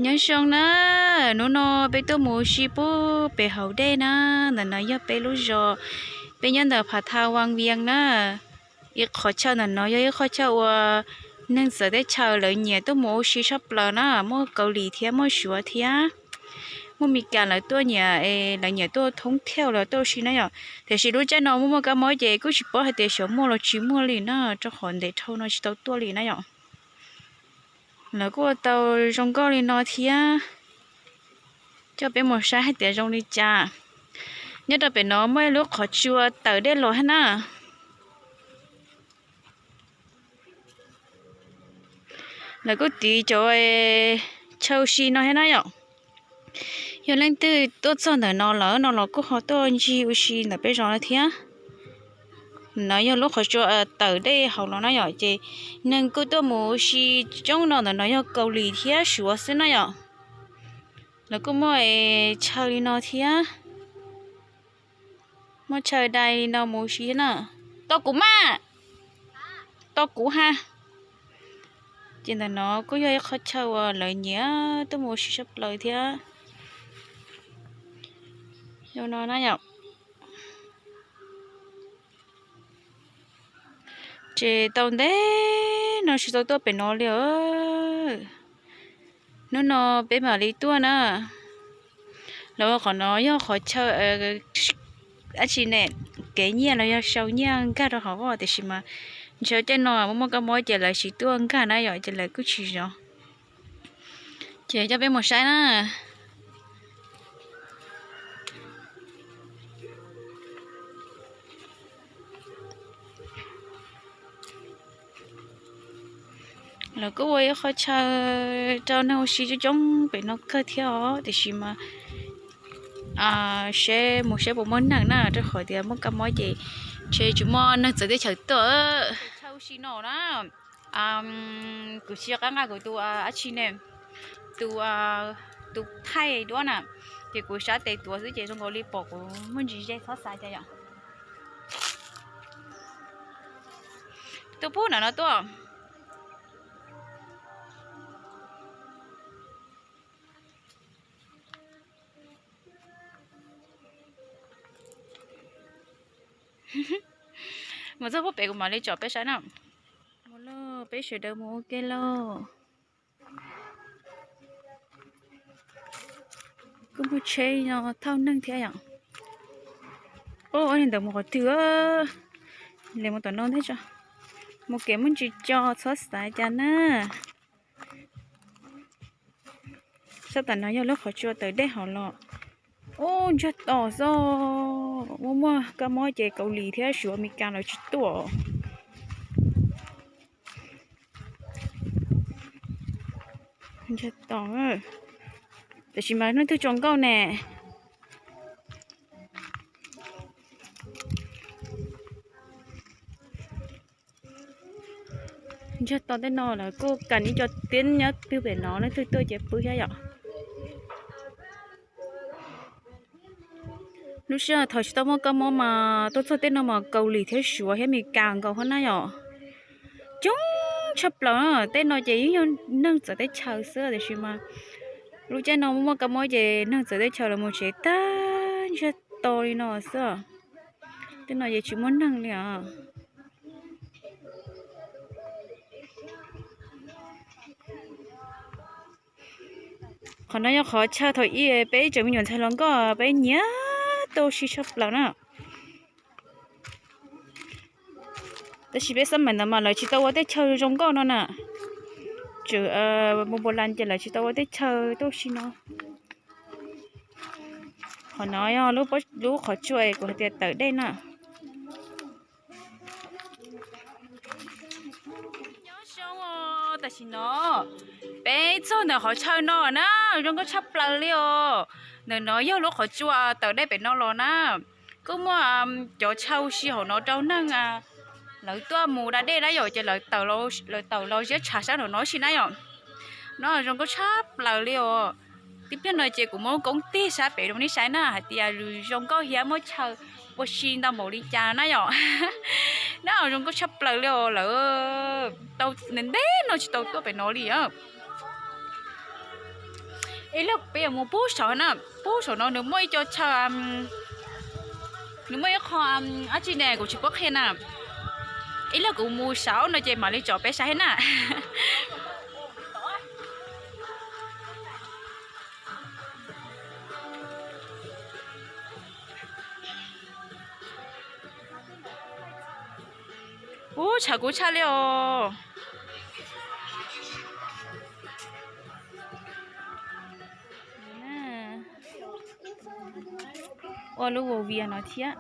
Nyob zoo na, hnub no peb tuaj mus ua si puag pem hauv dej na, ntawm no yog peb lub zos, peb nyob ntawm Phav Tha Vaj Vias na. Ib qhov chaw ntawm no yog ib qhov chaw uas neeg txawv teb chaws lawv nyiam tuaj mus ua si tshaj plaws na, muaj Kaus Lim thiab muaj Suav thiab, muaj Mes Kas lawv tuaj nyiam, lawv nyiam tuaj thoob thauj los tuaj ua si na yom. Tiam sis lub caij no muaj muaj kab mob ces kuj tsis paub hais tias xyov muaj los tsis muaj li na, rau qhov ntev dhau no tsis tau tuaj li na yom. Lawv kuj ua tau zoo nkauj li no thiab. Coj peb mus saib hais tias zoo li cas. Nyob rau pem no muaj ib lub qhov tsua tawm dej los thiab na. Lawv kuj tiv cov chaw ua si no thiab na yom. Yog leej twg tuaj txog ntawm no lawm no los kuj ho tuaj ncig ua si ntawm peb zos no thiab. No yog lub qhov tsua tawm dej hauv los na yom, ces neeg kuj tuaj mus ua si coob no, ntawm no yog Kaus Lim thiab Suav xwb na yom. Lawv kuj muaj chaw li no thiab, muaj chaw dai li no mus ua si thiab na. Tau kuv mas, tau kuv ha. Ces ntawm no kuj yog ib qhov chaw uas lawv nyiam tuaj mus ua si tshaj plaws thiab. Zoo no na yom. Ces tau ntev no tsis tau tuaj pem no li os. Hnub no peb mam li tuaj na. Lawv ua qhov no yog qhov chaw dab tsi ne, kev nyiaj los yog sau nyiaj nkag rau hauv os, tiam sis mas ntshe caij no muaj muaj kab mob ces lawv tsis tuaj nkag na yom, ces lawv kuj tsis zov. Ces coj peb mus saib na. Lawv kuj ua ib qho chaw rau neeg ua si coob coob pem no kawg thiab os, tiam sis mas seb mus seb puas muaj neeg na, rau qhov tias muaj kab mob ces ntshe tsis muaj neeg txawv teb chaws tuaj. Chaw ua si no na, kuv tsis nco qab nqa kuv tus dab tsi ne, tus, tus thaij duab na, ces kuv sab tes tuav xwb ces zoo nkaus li pom kuv muaj ntsis ze txhob xav cas yom. Tuaj pub no no tuaj. Mus txog pub pem kuv mam li tsom peb saib na. Mus lauj, peb sawv daws mus ua ke lauj. Kuj muaj tsheb no thauj neeg thiab yom. Ub, ua li ntawd mus qhov twg? Li mus tom no ntej tso. Mus kev muaj ntsis co txhob xav cas na. Sab tam no yog lub qhov tsua tawm dej hauv los. Ub, ntsiag to xwb. Muaj muaj kab mob ces Kaus Lim thiab Suav Amelikas lawv tsis tuaj. Ntsiag to. Tiam sis mas leej twg tso nkauj ne. Ntsiag to tej no lawv kuj kam ib co tiab nyob twg pem no, leej twg tuaj ces pw thiab yom. Lub sij hawm thaum tsis tau muaj kab mob mas tuaj txog tej no mas Kaus Lim thiab Suav thiab Amelikas nkaus hov na yom. Coob tshaj plaws na, tej no ces yeej yog neeg txawv teb chaws xwb tiam sis mas lub caij no muaj muaj kab mob ces neeg txawv teb chaws los mus tsev tag ntsiag to li no xwb. Tej no ces tsis muaj neeg li os. Qhov no yog qhov chaw thaum ub peb tseem me nyuam ntxhais hluas nkauj peb nyiam tuaj ua si tshaj plaws na. Tab sis peb xab maim ntawd mas lawv tsis tau ua tej chaw zoo nkauj no na. Tseem mus npau las ces lawv tsis tau ua tej chaw tuaj ua si no. Qhov no yog lub qhov tsua kuv hais tias tawm dej na. Nyob zoo, tam sim no peb txog ntawm qhov chaw no na, zoo nkauj tshaj plaws li os. Ntawm no yog lub qhov tsua tawm dej pem no los na. Kuj muaj cov chaw ua si hauv no rau neeg lawv tuaj mus da dej na yom, ces lawv tawm los ziab tshav sab nraum no si na yom. No zoo nkauj tshaj plaws li os. Tib pliag no ces kuv muab koob tig sab pem rau nej saib na hais tias zoo nkauj thiab muaj chaw ua si ntau npaum li cas na yom. No zoo nkauj tshaj plaws li os, lawv tau ntev ntev no tsis tau tuaj pem no li os. Ib lub peb yuav mus pub saum na, pub saum no nws muaj ib co chaw, nws muaj ib qho dab tsi ne kuv tsis paub qhia na. Ib lub kuv mus saum no ces mam li tsom peb saib na. Ub, tshav kub tshaj li os. Ua lub Volvias no thiab.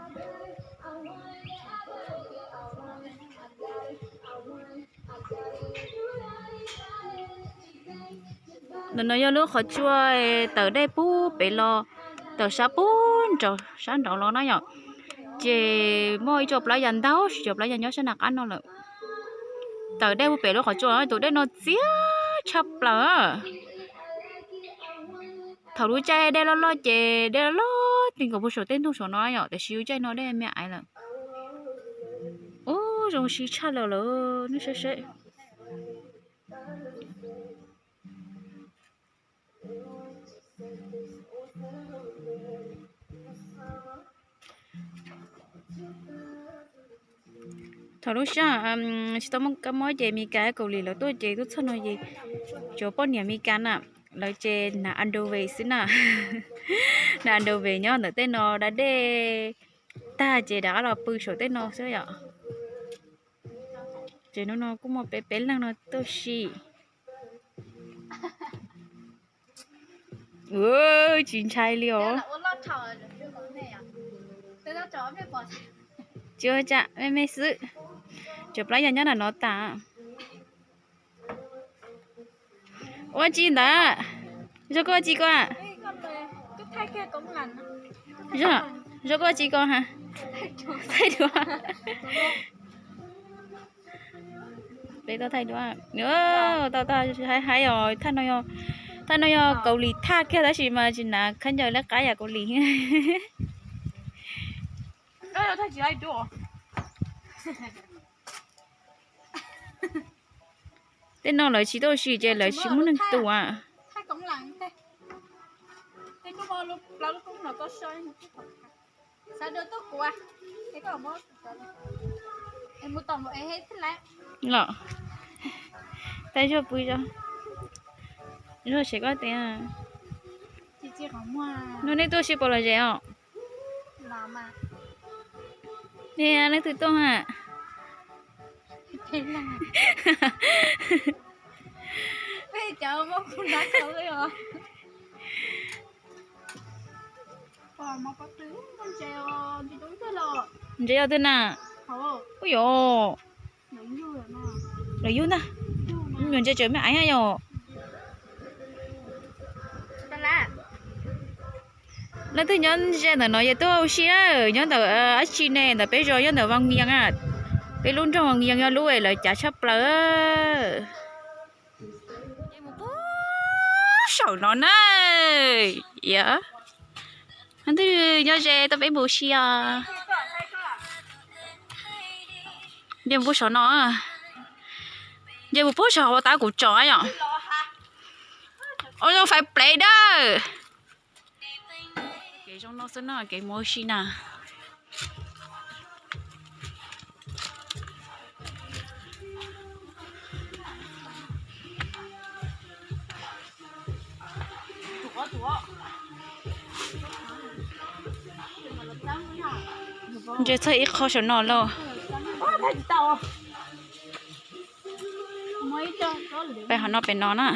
Ntawm no yog lub qhov tsua tawm dej pub pem los, tawm sab pub nraud sab nraud los na yom. Ces muaj ib co plab yas ntau tsis co plab yas nyob sab nram qab no lawm. Tawm dej pub pem lub qhov tsua, tus dej no txias tshaj plaws. Thaum lub caij dej loj loj ces dej loj loj ti nkaus puag saum tej ntug saum no yom, tiam sis lub caij no dej me aiv lawm. Ub, zoo siab tshaj lawm lawm, nej saib saib. Thaum lub sij hawm tsis tau muaj kab mob ces Mes Kas Kaus Lim lawv tuaj ces tuaj txog no ces cov poj niam Mes Kas na, lawv ces hnav underwear xwb na. Hnav underwear nyob ntawm tej no da dej tag ces rov qab los pw saum tej no xwb yom. Ces hnub no kuj muaj peb peb leeg no tuaj si. Tsis ntshai li os. Tsis ua cas, me me xwb. Cov plab yas nyob nram no tas. Ua tsi ntawd? Zog koj ua tsi koj? Zog koj ua tsi koj ha? Thaij duab. Peb tau thaij duab. Tau tau, haib haib os. Thaj no yog Kaus Lim thaj kiag tab sis mas tsis hnav khaub ncaws laj qab yam Kaus Lim. Tej no lawv tsis tuaj ua si ces lawv tsis muaj neeg tua. Los, tab zog pw zog, zog tsev koj tias. No nej tuaj si puas lom zem os? Nej leej twg tuaj ha? Ntses yog twg na? Ui yos, lawv yug ntag. Nyuam ntses tseem me aiv yom. Leej twg nyob ze ntawm no ces tuaj ua si na, nyob ntawm dab tsi ne, ntawm peb zos nyob ntawm Vaj Vias a. Peb lub nroog Vaj Vias yog lub lawv cav tshaj plaws. Ces mus pub saum no na. Leej twg nyob ze tuaj peb mus ua si os. Ces mus pub saum no. Ces mus pub saum hauv tab kuv tsom yom. Ua zoo fais plev dawb. Kev zoo no xwb no kev mus ua si na. Ntses txog ib qho saum no lauj. Peb ho noj pem no na.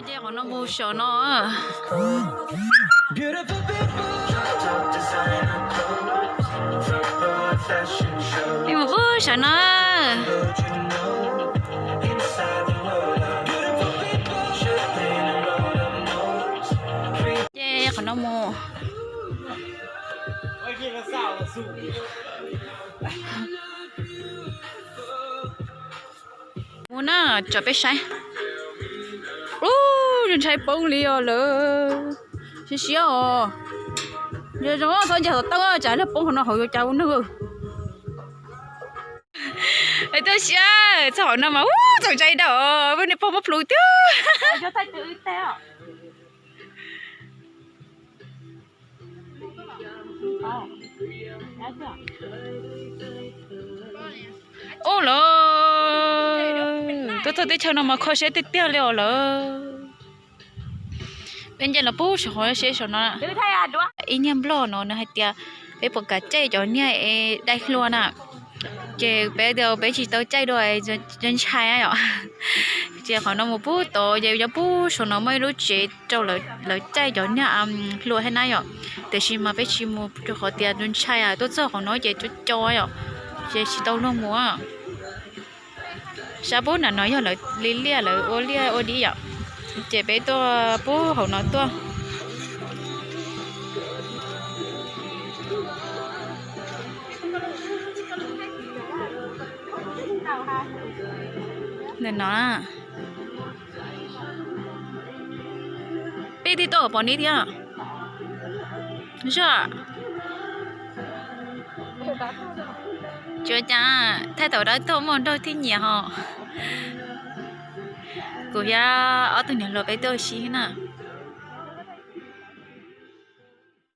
Ces qhov no mus saum no. Mus pub saum no. Ces qhov no mus. Mus na, tso peb saib. Ub, Ntshai poob li os lawm. Siab siab os. Zoo zoo txhob ncaig tom tauj, tsam lawv poob qhov no hauv yuav cas ua neeg. Tuaj siab txog hauv no mas ub txaus ntshai dawb, peb niag pog muab plhws tiag. Ub lawm, tuaj txog teb chaws no mas kho siab tiag tiag li os lawm. Peb nce los pub saum qhov siab saum no. Ib niag nplog no nws hais tias peb puas kam caij cov niag es dai hlua na. Ces peb tias peb tsis tau caij dua, ntshai yom. Ces qhov no mus pub tod ces nyob pub saum no muaj ib lub tsev rau lawv caij cov niag hlua thiab na yom. Tiam sis mas peb tsis mus rau qhov tias ntshai, tuaj txog qhov no ces co co yom, ces tsis tau luag mus. Sab pub nram no yog lawv li liaj, lawv ua liaj ua dib yom, ces peb tuaj pub hauv no tuaj. Ntawm no peb twb tuaj pom neb thiab. Zaj, tsuas cas thaij thaum dab tuag muaj nraug thiab nyiam ho. Kuv thiab ob tug niam hluas peb tuaj ua si na.